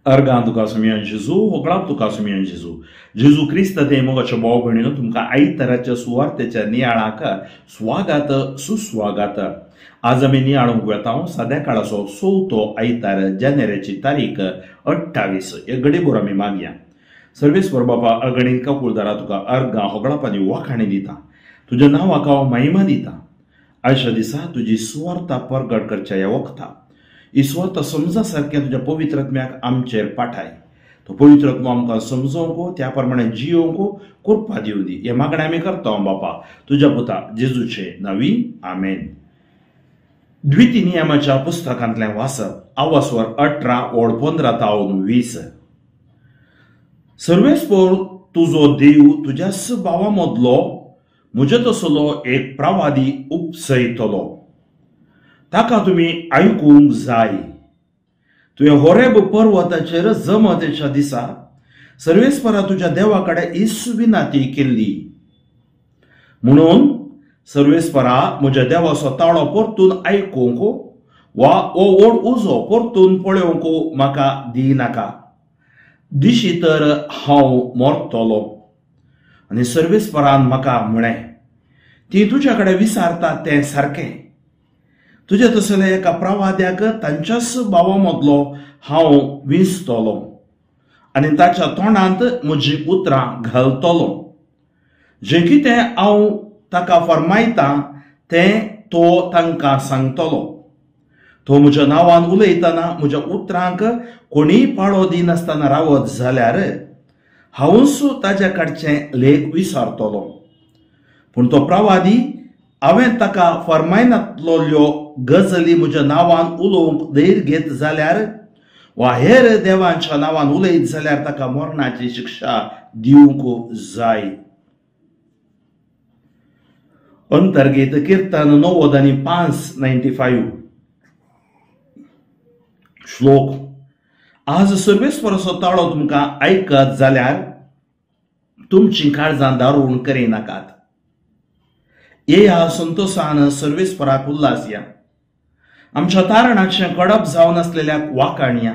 अर्गां तुका सुमयान जेजू, होगळाप तुका सुमयान जेजू. जेजू क्रिस्त ते मोगाच्या भाव भयणीनो, तुमकां आयताराच्या सुवार्तेच्या नियाळाक स्वागत सुस्वागत. आज आमी नियाळूंक वेता साद्या काळाचो चवथो आयतार, जानेवारीची तारीख 28. हे घडीभर आमी मागया. सर्वेस्वर बापा, अगणीत काकुळदारा तुका अर्गां होगळाप आनी वाखाणी दिता, तुज्या नांवाक हांव महिमा दिता. आयच्या दिसा तुजी सुवार्ता परगट करच्या ह्या वखता ही सुवार्ता समजा सारकें तुज्या पवित्र आत्म्याक आमचेर पाठाय. तो पवित्र आत्मो आमकां समजोवंक, त्या प्रमाणे जियोवंक कृपा दिवं दी. हें मागणें आमी करता बापा तुज्या पुता जेजूचे नांवी, आमेन. द्वितीय नियमाच्या पुस्तकांतलें वाचप, आवासवर 18 ओळ 15 तावन 20. सर्वेस्पर तुजो देव तुज्याच भावा मदलो म्हजे तसलो एक प्रवादी उपसयतलो, ताका तुमी आयकूंक जाय. तुवें होरेब पर्वताचेर जमतेच्या दिसा सर्वेस्परा तुज्या देवा कडेन इसू विनाती केल्ली, म्हणून सर्वेस्परा म्हज्या देवाचो ताळो परतून आयकूंक वा हो व्हड उजो परतून पळोवंक म्हाका दिनाका, दिशी तर हांव मरतलो. आनी सर्वेस्परान म्हाका म्हळें, ती तुज्या कडेन विचारता तें सारकें, तुज्या तसल्या एका प्रवाद्याक तांच्याच भावा मदलो हांव विंचतलो आनी ताच्या तोंडांत म्हजीं उतरां घालतलो. जें कितें हांव ताका फर्मायतां तें तो तांकां सांगतलो. तो म्हज्या नांवान उलयतना म्हज्या उतरांक कोणीय पाळो दिनासतना रावत जाल्यार हांवूच ताज्या कडचें लेख विसरतलो. पूण तो प्रवादी हांवें ताका फर्मायनातल्यो गजली म्हज्या नांवान उलोवंक धैर्य घेत जाल्यार वा हेर देवांच्या नांवान उलयत जाल्यार ताका मरणाची शिक्षा दिवंक जाय. अंतर्गीत किर्तन 95 95. श्लोक. आज सर्वेस्पराचो ताळो तुमकां आयकत जाल्यार तुमचीं काळजां दारूण करिनाकात. येया संतोसान सर्वेस्पराक उल्हास या, आमच्या तारणाचें कडप जावन आसलेल्याक वाखाणया.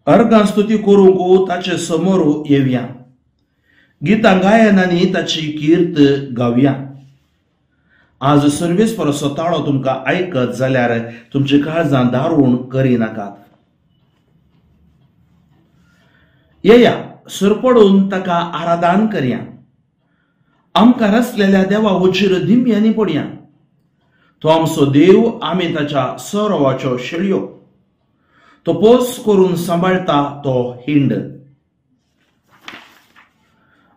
अर्गां स्तुती करूंक ताचे समोर येवया, गितां गायनांनी ताची कीर्त गावया. आज सर्वेस्पराचो ताळो तुमकां आयकत जाल्यार तुमची काळजां दारूण करिनाकात. येया सरपडून ताका आराधन करया, आमकां रचलेल्या देवा उचीर दिमयांनी पडया. तो आमचो देव, आमी ताच्या सरोवाच्यो शेळयो, तो पोस करून सांबाळटा तो हिंड.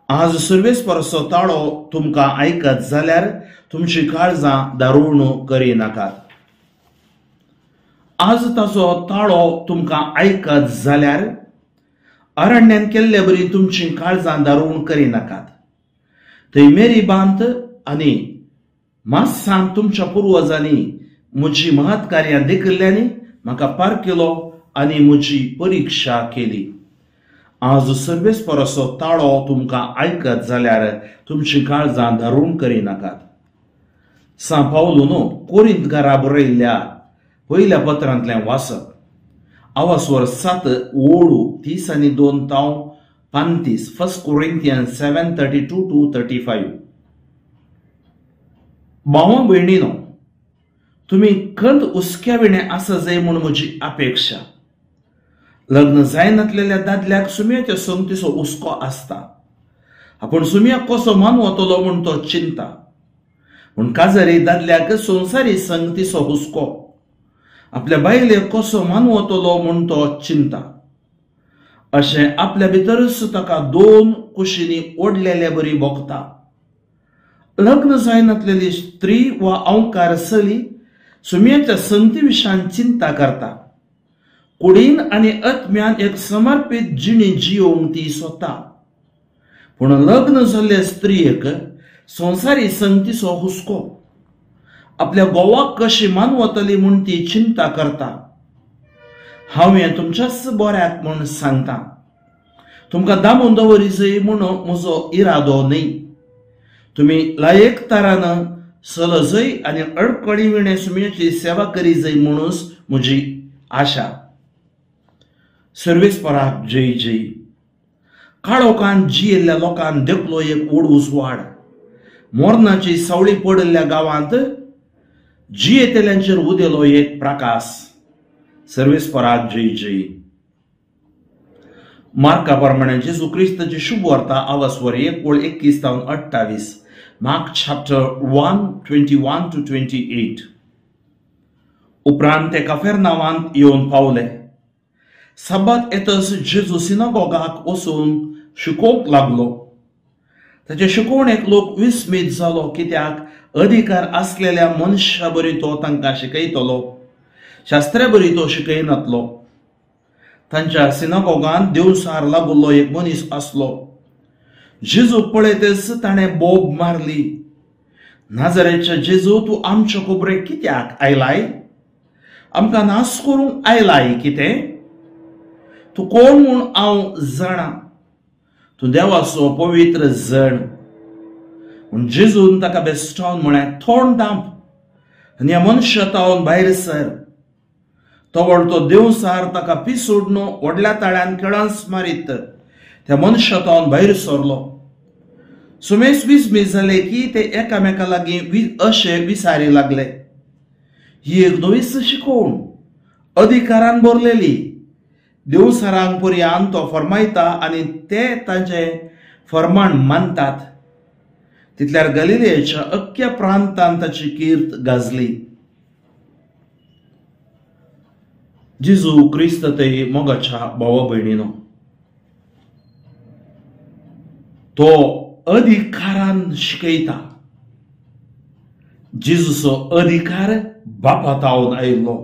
आज सर्वेस्पराचो ताळो तुमकां आयकत जाल्यार तुमची काळजां दारूण करिनाकात. आज ताचो ताळो तुमकां आयकत जाल्यार अरण्यान केल्ले बरी तुमची काळजां दारूण करिनाकात. थंय मेरीबांत आनी मासांत तुमच्या पुर्वजांनी म्हजी महत्कार्यां देखिल्ल्यांनी म्हाका पार केलो आनी म्हजी परिक्षा केली. आज सर्वेस्पराचो ताळो तुमकां आयकत जाल्यार तुमची काळजां दारूण करिनाकात. सां पावलून कोरिंतकारा बरयल्ल्या पयल्या पत्रांतलें वाचप, आवासवर 7 ओळ 30 आनी 2 ताव 35. 1 Corinthians 7:32 to 35. भावा भयणीनो, तुमी खंत हुस्क्या विणें आसा जाय म्हूण म्हजी अपेक्षा. लग्न जायनातलेल्या दादल्याक सुमयाच्या संगतीचो हुस्को आसता, आपूण सुमयाक कसो मानवतलो म्हूण तो चिंता. पूण काजारी दादल्याक संवसारी संगतीचो हुस्को, आपल्या बायलेक कसो मानवतलो म्हूण तो चिंता. अशें आपल्या भितरूच ताका दोन कुशींनी ओडलेले बरी भोगता. लग्न जायनातलेली स्त्री वा अंकार चली सुमयाच्या संगती विशयान चिंता करता. कुडीन आनी आत्म्यान एक समर्पीत जिणी जियोवंक ती सोदता. पूण लग्न जाल्ले स्त्रियेक संवसारी संगतीचो हुस्को, आपल्या घोवाक कशी मानवतली म्हूण ती चिंता करता. हांव हें तुमच्याच बऱ्याक म्हूण सांगता, तुमकां दामून दवरी जाय म्हूण म्हजो इरादो न्हय. तुमी लायक तारान सलजय आनी अडकळी विणें सुमयाची सेवा करी जाय म्हणूच म्हजी आशा. सर्वेस्पराक जय जय. काळोखान जियेल्ल्या लोकान देखलो एक व्हड उजवाड. मोरनाची सावळी पडिल्ल्या गांवांत जियेतल्यांचेर उदेलो एक प्रकाश. सर्वेस्पराक जय जय. मार्का प्रमाणे जेजू क्रिस्ताची शुभवार्ता आवासवर 1 ओळ 21 तावन 28. Mark chapter 1 21 to 28. उपरांत ते कफेरनावांत येवन पावले. सबात येतच जेजू सिनागोगाक वचून शिकोवंक लागलो. ताचे शिकोवणेक लोक विस्मीत जालो, कित्याक अधिकार आसलेल्या मनशा बरी तो तांकां शिकयतलो, शास्त्रा बरी तो शिकयनातलो. तांच्या सिनागोगान देवसार लागुल्लो एक मनीस आसलो. जेजू पळयतच ताणें बोब मारली, नाजरेच्या जेजू, तूं आमच्या खबरेक कित्याक आयलाय? आमकां नाश करूंक आयलाय कितें? तूं कोण म्हूण हांव जाणा, तूं देवाचो पवित्र जण. पूण जेजून ताका बेस्टावन म्हळें, तोंड धांप आनी ह्या मनशा तावन भायर सर. तवळ तो देवसार ताका पिसोडून व्हडल्या ताळ्यान किळांच मारीत त्या मनशा तावन भायर सरलो. सुमेस विस्मीत जाले की ते एकामेका लागीं अशे विसारी लागले, ही एक नवीच शिकोवण, अधिकारान भरलेली. देवसारांक पर्यान तो फरमायता आनी ते तांचे फरमाण मानतात. तितल्यार गलिलेच्या अख्ख्या प्रांतान ताची कीर्त गाजली. जेजू क्रिस्त ते मोगाच्या भावा भयणीनो, तो अधिकारान शिकयता. जेजूचो अधिकार बापा तावन आयिल्लो.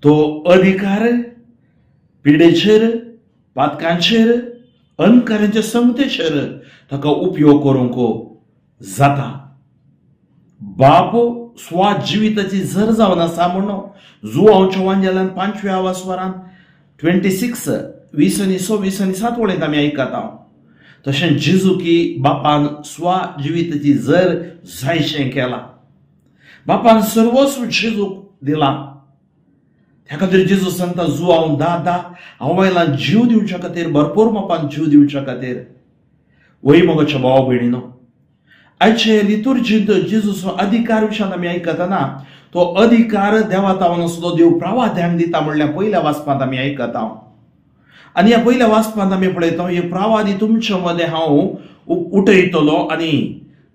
तो अधिकार पिडेचेर, पातकांचेर, अनकारांच्या संगतेचेर ताका उपयोग करूंक जाता. बाप स्वा जिविताची झर जावन आसा म्हणून जुवांवच्या वांजेलान 5व्या आवासवरान 26 20 आनी 26 आनी 7 वळींत आमी आयकता. तशें जेजू की बापान स्वा जिविताची झर जायशें केला. बापान सर्वस्व जेजूक दिला. त्या खातीर जेजू सांगता, जुवांव 10 हांव आयला जीव दिवच्या खातीर, भरपूर मापान जीव दिवच्या खातीर. वय मोगाच्या भावा भयणीनो, आयचे लितुर्जींत जेजूचो अधिकार विशयान आमी आयकतना तो अधिकार देवा तावन आसलो देव प्रावाद्यांक दिता म्हणल्यार पयल्या वाचपांत आमी आयकता. आनी ह्या पयल्या वाचपांत आमी पळयता, हे प्रावादी तुमच्या मदें हांव उठयतलो आनी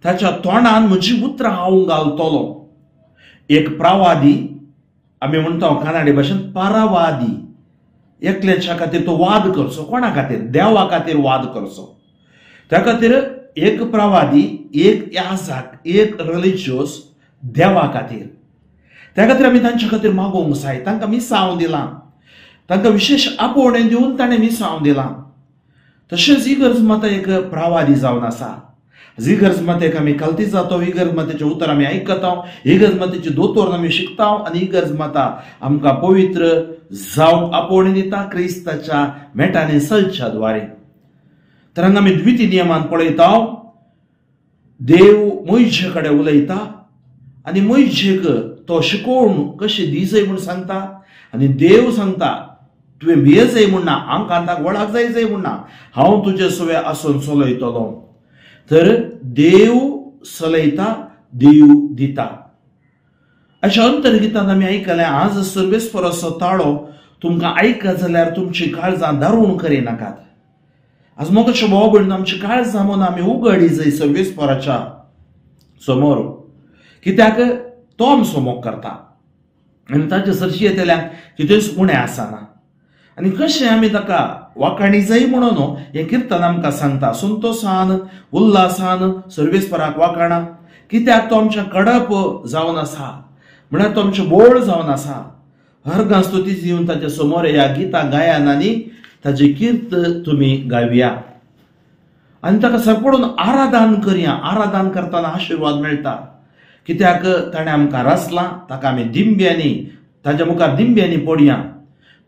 ताच्या तोंडान म्हजी उतरां हांव घालतलो. एक प्रावादी आमी म्हणटा कानाडी भाशेन पारावादी, एकल्याच्या खातीर तो वाद करचो. कोणा खातीर? देवा खातीर वाद करचो. त्या खातीर एक प्रवादी, एक याजक, एक रिलिजियस देवा खातीर. त्या खातीर आमी तांच्या खातीर मागोवंक जाय. तांकां मिसांव दिलां, तांकां विशेश आपोवणें दिवन ताणें मिसांव दिलां. तशेंच इगर्ज माता एक प्रवादी जावन आसा. इगर्ज मातेक आमी कल्ती जाता, इगर्ज मातेचें उतर आमी आयकता, इगर्ज मातेचे दोतोर आमी शिकता आनी इगर्ज माता आमकां पवित्र जावंक आपोवणें दिता क्रिस्ताच्या मेटांनी सलच्या द्वारे. तर हांगा आमी द्वितीय नियमान पळयता, देव मोयजे कडेन उलयता आनी मोयजेक तो शिकोवन कशें दिजय म्हूण सांगता. आनी देव सांगता, तुवें भियेजय म्हूण ना, आंकांताक वळाक जाय जाय म्हूण ना, हांव तुजे सवे आसून चलयतलो. तर देव चलयता, देव दिता. अशें अंतर्गितान आमी आयकलें, आज सर्वेस्पराचो ताळो तुमकां आयकत जाल्यार तुमची काळजां दारूण करिनाकात. आज मोगाच्या भावा भयणीनो, आमची काळजां म्हूण आमी उगडी जाय सर्वेस्पराच्या समोर, कित्याक तो आमचो मोग करता आनी ताचे सरशी येतल्यांक कितेंच उणें आसना. आनी कशें आमी ताका वाखाणी जाय म्हणून हें किर्तन आमकां सांगता. संतोसान उल्हासान सर्वेस्पराक वाखाणा, कित्याक तो आमच्या कडप जावन आसा, म्हळ्यार तो आमचें बोळ जावन आसा. हर स्तुती दिवन ताच्या समोर ह्या गितां गायान आनी ताची कीर्त तुमी गावया आनी ताका सरपडून आराधन करया. आराधन करतना आशिर्वाद मेळटा, कित्याक ताणें आमकां रचलां, ताका आमी दिंब्यांनी ताच्या मुखार दिंब्यांनी पडया.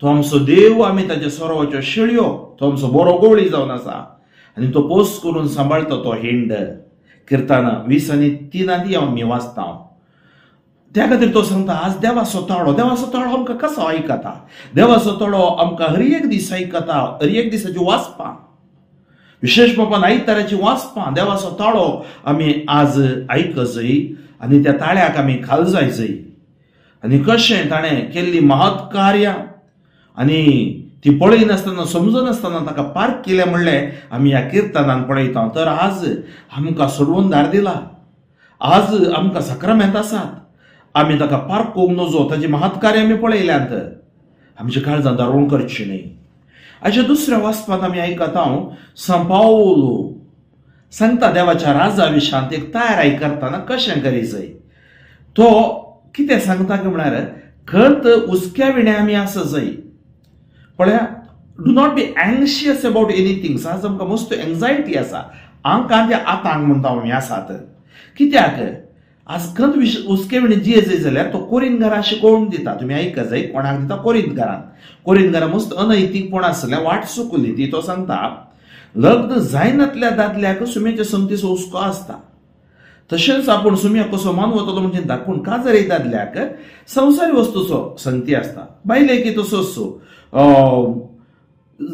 तो आमचो देव, आमी ताच्या सरोवाच्यो शेळयो, तो आमचो बरो गोळी जावन आसा आनी तो पोस करून सांबाळटा तो हिंड. किर्तनां 20 आनी 3 आमी वाचता. त्या खातीर तो सांगता आज देवाचो ताळो, देवाचो ताळो आमकां कसो आयकता? देवाचो ताळो आमकां हर एक दीस आयकता, हर एक दिसाची वाचपां, विशेश बापान आयताराची वाचपां देवाचो ताळो आमी आज आयकजय आनी त्या ताळ्याक आमी खाल जायजय. आनी कशें ताणें केल्ली महत् कार्यां आनी ती पळयनासतना समजनासतना ताका पार्क केलें म्हणलें आमी ह्या किर्तनान पळयता. तर आज आमकां सोडवणदार दिला, आज आमकां साक्रामेंत आसात, आमी ताका पार्क करूंक नजो, ताची महत्कार्य आमी पळयल्यांत, आमच्या काळजान दारोण करची न्हय. अशें दुसऱ्या वाचपांत आमी आयकता सांत पावल सांगता देवाच्या राजा विशांत एक तयारी करतना कशें करी जाय. तो कितें सांगता की म्हळ्यार खंत हुस्क्या विणें आमी आसा जाय. पळया, do not be anxious about anything. आज आमकां मस्त एंग्जायटी आसा, आंकां ते आतांक म्हणटा आमी आसात. कित्याक आज खंत हुस्के विणें जिये जाय जाल्यार तो कोरिंत घरां शिकोवन दिता. तुमी आयका जाय कोणाक दिता? कोरिंत घरान. कोरिंत घरां मस्त अनैतीकपण आसलें, वाट चुकली ती. तो सांगता लग्न जायनातल्या दादल्याक सुमेच्या संगतीचो हुस्को आसता, तशेंच आपूण सुम्या कसो मानवतलो म्हणजे दाखोवन काजरी दादल्याक संवसारी वस्तूचो संगती आसता. बायलेकी तसोच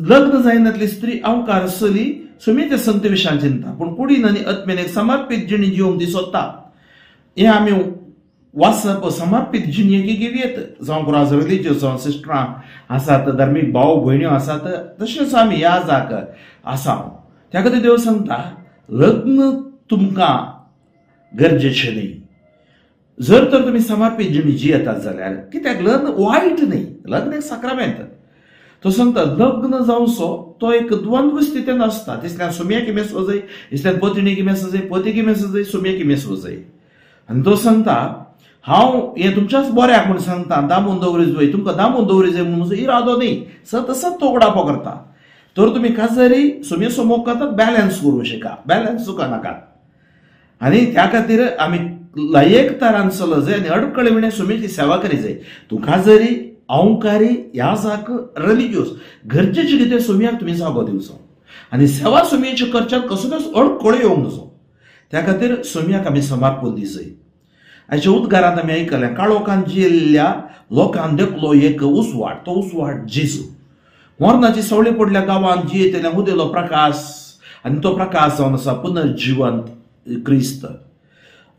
लग्न जायनातली स्त्री अवकार चली सुमेच्या संगती विशयान चिंता, पूण कुडीन आनी आत्मेन एक समर्पीत जिणी जिवंक ती सोदता. हें आमी वाचप समर्पीत जिणेकी घेवयेत. जावं कुराज रिलीजियस जावं सिस्टरां आसात, धार्मीक भाव भयण्यो आसात, तशेंच आमी ह्या जाक आसा. त्या खातीर देव सांगता लग्न तुमकां गरजेचें न्ही जर तर तुमी समर्पीत जिणी जियेतात जाल्यार. कित्याक लग्न वायट न्ही, लग्न एक साक्रामेंत. तो सांगता लग्न जावचो तो एक द्वंद्व स्थितीन आसता. तिसल्यान सुम्याकी मेस वजय, इसल्यान पतिणीकी मेस वजय, पतीकी मेस वजय, सुम्याकी मेस वजय. आनी तो सांगता हांव हें तुमच्याच बऱ्याक म्हूण सांगता, दामून दवरी जाय, तुमकां दामून दवरी जाय म्हूण म्हजो इरादो न्ही. सत सत तो उगडापो करता. तर तुमी काजरी सुमेचो मोग करतात बॅलन्स करूं शिका, बॅलन्स चुका नाकात. आनी त्या खातीर आमी लायक तारान चल जाय आनी अडकळे विणें सुमेची सेवा करी जाय. तूं काजरी अहंकारी ह्या जाक रिलिजियस गरजेचें कितें सुम्याक तुमी जागो दिवचो आनी सेवा सुम्येची करच्याक कसलोच अडकळो येवंक नजो. त्या खातीर सुम्याक आमी समर्पण दिसय. आयच्या उद्गारांत आमी आयकलें काळोखान जियेल्ल्या लोकांक देखलो एक उजवाड, तो उजवाड जेजू. मरणाची सवळी पडल्या गांवांत जियेतल्या उदेलो प्रकाश आनी तो प्रकाश जावन आसा पुनर्जिवंत क्रिस्त.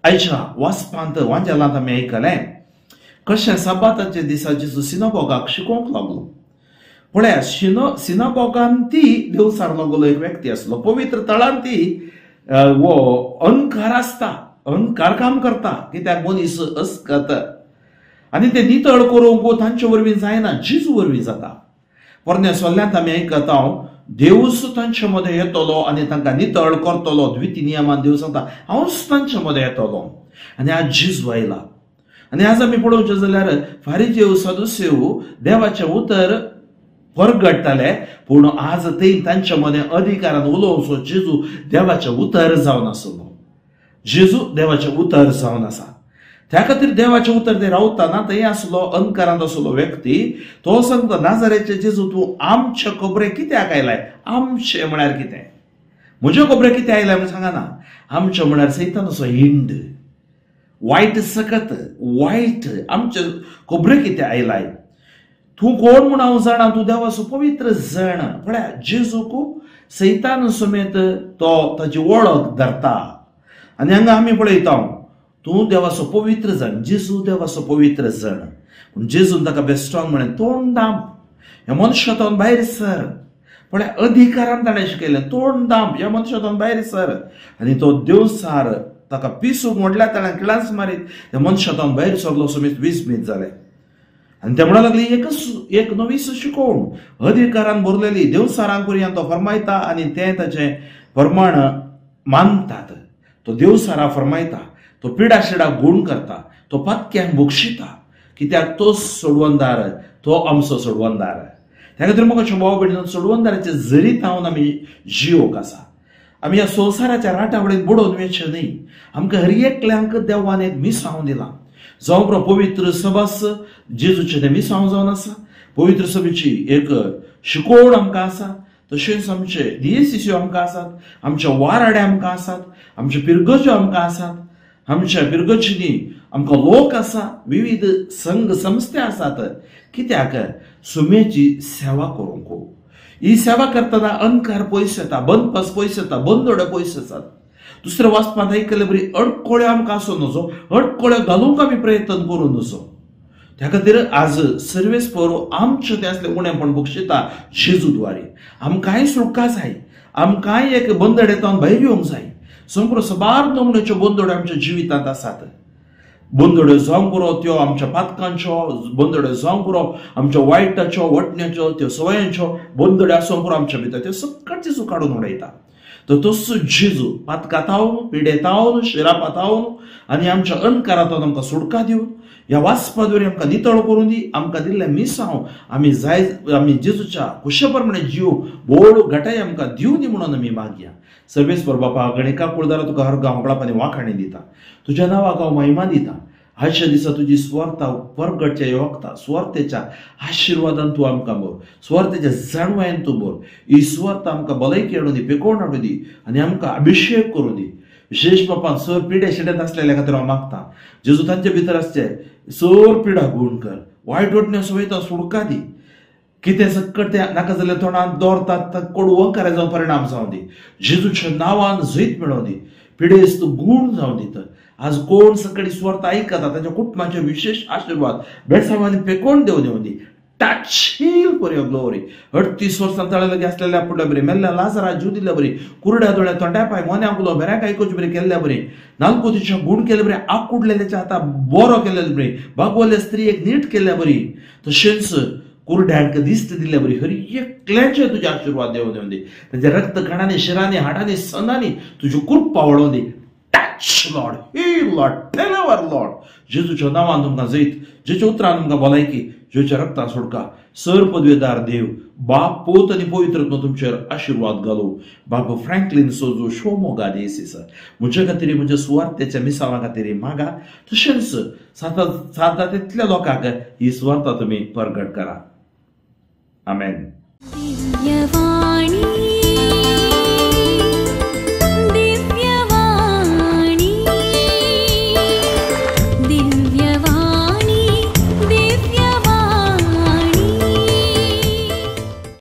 आयच्या वाचपांत वांजेलांत आमी आयकलें कशें साबाताच्या दिसा जेजू सिनागोगाक शिकोवंक लागलो. पळया सिनागोगान ती देवसार लागलो एक व्यक्ती आसलो. पवित्र थळान ती वो अंधकार आसता, अंधकार काम करता. कित्याक मनीस अस्कत आनी ते नितळ करूंक तांचे वरवीं जायना, जेजू वरवीं जाता. पोरण्या सल्ल्यांत आमी आयकता देवूच तांचे मदें येतलो आनी तांकां नितळ करतलो. द्वितीय नियमान देव सांगता हांवूच तांचे मदें येतलो. आनी आज जेजू आयला. आनी आज आमी पळोवचें जाल्यार फारिजेव सदुसेव देवाचें उतर परगडटाले, पूण आज ते तांचे मदें अधिकारान उलोवचो जेजू देवाचें उतर जावन आसलो. जेजू देवाचें उतर जावन आसा. त्या खातीर देवाचें उतर ते रावतना थंय आसलो अंधकारांत आसलो व्यक्ती तो सांगता नाजारेचे जेजू तूं आमचे खबरे कित्याक आयलाय? आमचें म्हळ्यार कितें? म्हजे खबरे कित्याक आयलाय म्हूण सांगना. आमचें म्हळ्यार सैतानाचो हिंड, वायट सकत, वायट आमचे खबरे कित्याक आयलाय? तूं कोण म्हूण हांव जाणा, तूं देवाचो पवित्र जण. पळया जेजूक सैतान समेत तो ताची वळख धरता. आनी हांगा आमी पळयता तूं देवाचो पवित्र जण, जेजू देवाचो पवित्र जण. पूण जेजून ताका बेस्टोन म्हळें तोंड दांप, ह्या मनशांतल्यान भायर सर. पळया अधिकारान ताणें शिकयलें तोंड दांप, ह्या मनशांतल्यान भायर सर. आनी तो देवसार ताका पिसूंक म्हटल्यार ताणें किळांच मारीत त्या मनशांतल्यान भायर सरलो. समेत विस्मीत जालें. आनी ते म्हणूंक लागली एक नवीच शिकोवण अधिकारान भरलेली देवसारांक करुया तो फरमायता आनी ते ताचें प्रमाण मानतात. तो देवसारा फरमायता, तो पिडा शिडा गुण करता, तो पातक्यांक बक्षिता. कित्याक तो सोडवणदार, तो आमचो सोडवणदार. त्या खातीर म्हाका भाव भयणीनो सोडवणदाराचे जरीत हांव आमी जियोक आसा. आमी ह्या संवसाराच्या राटा वडेन बुडोवन वचचें न्ही. आमकां हर एकल्यांक देवान एक मिसांव दिलां. जावं पवित्र सभास जेजूचें तें मिसांव जावन आसा, पवित्र सभेची एक शिकोवण आमकां आसा, तशेंच आमचे दियेसिस्यो आमकां आसात, आमचे वाराडे आमकां आसात, आमचे पिरगज्यो आमकां आसात. आमच्या पिरगजींनी आमकां लोक आसा, विविध संघ संस्थे आसात, कित्याक सुमेची सेवा करूंक. ही सेवा करतना अणकार पयस येता, बंदपास पयस येता, बंदोडे पयस येतात. दुसऱ्या वाचपांत आयकले बरी अडकोळ्यो आमकां आसूं नजो, अडकोळ्यो घालूंक आमी प्रयत्न करूं नजो. त्या खातीर आज सर्वेस्पर आमचें तें आसलें उणेपण बक्षिता जेजू द्वारे. आमकांय सुटका जाय, आमकांय एक बंदडेंतल्यान भायर येवंक जाय. संपूर्ण साबार नमुन्याच्यो बंदोड्यो आमच्या जिवितांत आसात. बंदोड्यो जावंक पुरो त्यो आमच्या पातकांच्यो, बंदोड्यो जावंक पुरो आमच्या वायटाच्यो, वटण्याच्यो, त्यो सवयांच्यो बंदोड्यो आसूंक पुरो आमच्या भितर, त्यो सकट जेजू काडून उडयता. तर तसो जेजू पातकातावन, पिडेतावन, शिरापातावन आनी आमच्या अणकारांतल्यान आमकां सुटका दिवन ह्या वाचपा द्वारे आमकां नितळ करून दी. आमकां दिल्लें मिसांव आमी जाय, आमी जेजूच्या कुशे प्रमाणे जीव बोड घटाय आमकां दिवनी म्हणून आमी मागया. सर्वेस्पर बापा, गणिका कुळदारा तुका हर गांव होगळापानी वाखाणी दिता, तुज्या नांवाक हांव महिमा दिता. आयच्या दिसा तुजी सुवार्ता परगटच्या वखता सुवार्थेच्या आशिर्वादान तूं आमकां भर, सुवार्थेच्या जाणवायेन तूं भर. ही सुवार्थ आमकां भलायकी हाडून दी, पेकोवन हाडून दी आनी आमकां अभिशेक करूं दी. विशेष बापान सर पिडे शेड्यात आसलेल्या खातीर हांव मागता, जेजू तांचे भितर आसचे सर पिडा गुण कर, वायट वटण्या सवयता सुडका दी, कितें सकट तें नाका जाल्यार तोंडान दवरतात कोडू ओंकारे जावन परिणाम जावं दी. जेजूच्या नांवान जैत मेळोवं दी, पिडेस्त गूण जावं दी. तर आज कोण सकडी सुवार्थ आयकता तांच्या कुटुंबाचे विशेष आशिर्वाद बेसावानी पेकोवन देव दिवं दी. Touch heal for your glory. 38 वर्सां तळे लागीं आसलेल्या पुडल्या बरी, मेल्ल्या लाजरा जीव दिल्ल्या बरी, कुरड्या दोळ्या तोंड्या पांय मोन्या गुलो बेऱ्याक आयकुचे बरी केल्ल्या बरी, नालकुतीच्या गूण केल्ले बरी, आकुडलेल्याच्या हाता बरो केल्ले बरी, बागवल्ल्या स्त्रियेक नीट केल्ल्या बरी, तशेंच कुरड्यांक दिस्त दिल्ल्या बरी, हर एकल्याचे तुजे आशिर्वाद देव दिवं दी. तांच्या रक्त कणांनी, शिरांनी, हाडांनी, सनांनी तुजी कृपा वळोवन दी. Touch Lord, heal Lord, deliver Lord. जेजूच्या नांवान तुमकां जैत, जेच्या उतरान तुमकां भलायकी, जेच्या रक्तान सोडका. सर पदवेदार देव बाप, पूत आनी पवित्र आत्मो तुमचेर आशिर्वाद घालूं. बाबू फ्रँकलीन सोजो शोमोगा देसीस म्हज्या खातीर, म्हज्या सुवार्थेच्या मिसावा खातीर मागा. तशेंच साता तितल्या लोकांक ही सुवार्ता तुमी परगट करा. आमेन.